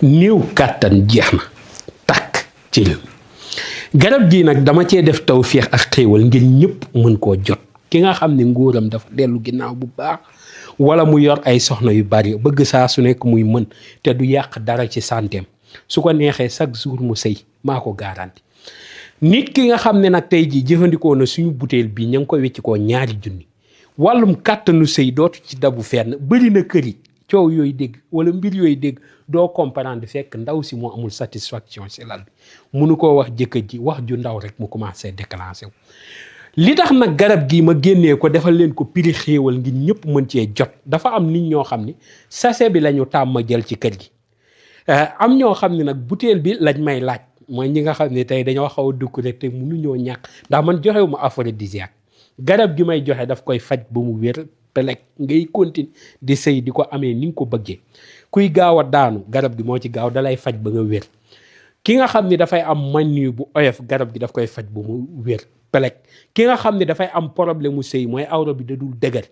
néew kàttan jeex na tàkk ci réew garab gii nag dama cee def tawféex ak xéewal ngir ñëpp mën koo jot ki nga xam ne nguuram dafa dellu ginnaaw bu baax wala mu yor ay soxna yu bari bëgg saa su nekk muy mën te du yàq dara ci santeem su ko neexee chaque jour mu sëy maa ko garanti nit ki nga xam ne nag tey jii jëfandikoo na suñu butéel bii ña ngi ko wecc koo $2,000 wàllum kàttanu sëy dootu ci dabu fenn bëri na kër yi coow yooyu dégg wala mbir yooyu dégg doo comprendre fekk ndaw si moo amul satisfaction si lal bi munu koo wax jëkkër ji wax ju ndaw rek mu commencé déclenché wu li tax nag garab gii ma génnee ko defal leen ko prix xéewal ngir ñëpp mën cee jot dafa am nit ñoo xam ni sachet bi la ñu tàmm jël ci kër gi am ñoo xam ne nag butéel bi lañ may laaj mooy ñi nga xam ne tey dañoo xaw a dugg rek te mënuñoo ñàkk ndax man joxewu ma aphrodisiaque garab gi may joxe daf koy faj ba mu wér pelek ngay continue di sëy di ko amee ni nga ko bëggee kuy gaaw a daanu garab gi moo ci gaaw dalay faj ba nga wér ki nga xam ni dafay am manu bu oyof garab gi daf koy faj ba mu wér pelek ki nga xam ne dafay am problème mu sëy mooy awra bi da dul dëgër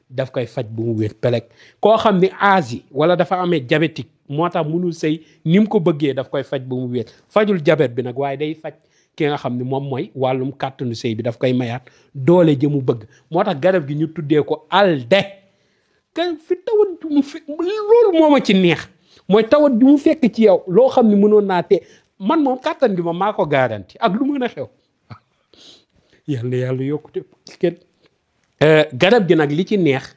daf koy faj ba mu wér pelek koo xam ni âge wala dafa amee diabétique moo tax mënul sëy ni mu ko bëggee daf koy faj ba mu wér fajul diabète bi nag waaye day faj ki nga xam ne moom mooy wàllum kàttanu sëy bi daf koy mayaat doole jëmu bëgg moo tax garab gi ñu tuddee ko alde ka fi tawat ju mu fekk loolu moo ma ci neex mooy tawat ju mu fekk ci yow loo xam ne mënoon naa te man moom kàttan gi moom maa ko garanti ak lu mën a xew yàlla yokkute kenn garab gi nag li ci neex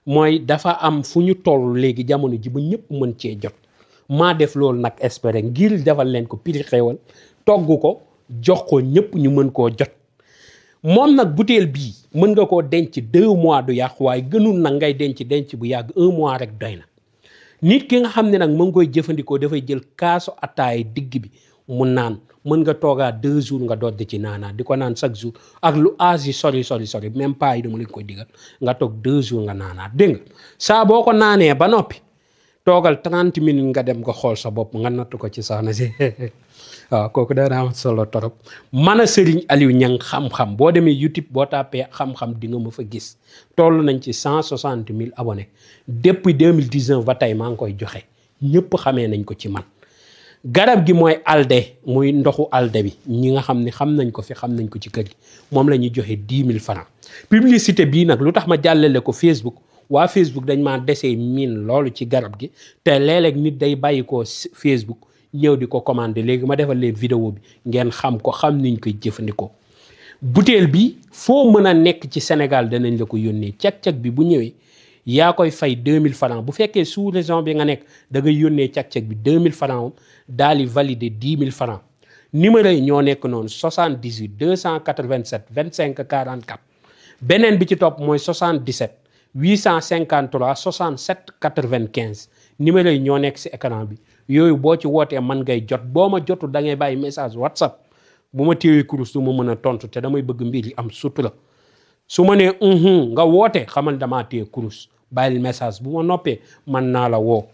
mooy dafa am fu ñu toll léegi jamono ji ba ñëpp mën cee jot maa def loolu nag espérer ngir defal leen ko prix xéewal togg ko jox ko ñëpp ñu mën koo jot moom nag butéel bii mën nga koo denc 2 mois du yàqu waaye gënul nag ngay denc bu yàgg 1 mois rek doy na nit ki nga xam ne nag mën koy jëfandikoo dafay jël kaasu ataay digg bi mu naan mën nga toogaa 2 jours nga doot di ci naanaa di ko naan chaque jour ak lu âge yi sori même pas yi dama leen koy digal nga toog 2 jours nga naanaat dégg nga saa boo ko naanee ba noppi toogal 30 minutes nga dem nga xool sa bopp nga natt ko ci soxna si waaw kooku dana am solo torop man a Serigne Aliou Niang xam-xam boo demee YouTube boo tàppee xam-xam di nga ma fa gis toll nañ ci 160 000 abonnés depuis 2019 ba tey maa ngi koy joxe ñëpp xamee nañ ko ci man garab gi mooy alde muy ndoxu alde bi ñi nga xam ne xam nañ ko fi xam nañ ko ci kër gi moom la ñuy joxe 10 000 francs publicité bii nag lu tax ma jàllale ko Facebook waa Facebook dañ maa desee miin loolu ci garab gi te léeg-léeg nit day bàyyi ko Facebook ñëw di ko commandé léegi ma defal leen vidéo bi ngeen xam ko xam niñ koy jëfandikoo butéel bi foo mën a nekk ci Sénégal danañ la ko yónnee cag-cag bi bu ñëwee yaa koy fay 2000 francs bu fekkee sous région bi nga nekk da ngay yónnee cag-cag bi 2000 francs daal di valider 10 000 francs numéro yi ñoo nekk noonu 78 287 25 44 beneen bi ci topp mooy 77 853 67 95 numéro yi ñoo nekk si écran bi yooyu boo ci wootee man ngay jot boo ma jotu da ngay bàyyi message WhatsApp bu ma téewee kurus du ma mën a tontu te damay bëgg mbir yi am sutura su ma nee nga woote xamal damaa téye kurus bàyyil message bu ma noppee man naa la woo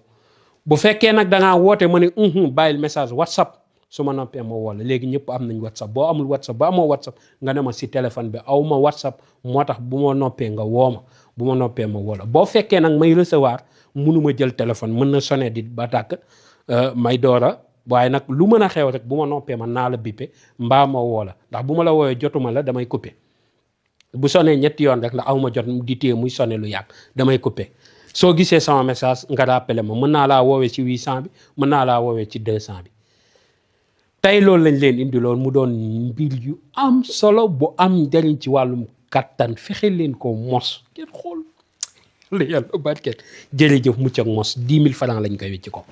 bu fekkee nag dangaa woote ma ne bàyyil message WhatsApp su ma noppee ma woo la léegi ñëpp am nañ WhatsApp boo amul WhatsApp ba amoo WhatsApp nga ne ma si téléphone bi aw ma WhatsApp moo tax bu ma noppee nga woo ma bu ma noppee ma woo la boo fekkee nag may recevoir mënuma jël téléphone mën na sonné di ba tàkk may doora waaye nag lu mën a xew rek bu ma noppee man naa la bippe mbaa ma woo la ndax bu ma la woowee jotuma la damay coupé bu sonné ñetti yoon rek ndax aw ma jot di téye muy sonné lu yàgg damay coupé soo gisee sama message nga rappelé ma mën naa laa woowee ci 800 bi mën naa laa woowee ci 200 bi tey loolu lañ leen indi loolu mu doon mbir yu am solo bu am njariñ ci wàllum kattan fexe leen ko mos ngeen xool la yàlla barkeel jërëjëf mucc ak mos 10 000 francs lañ koy wecc ko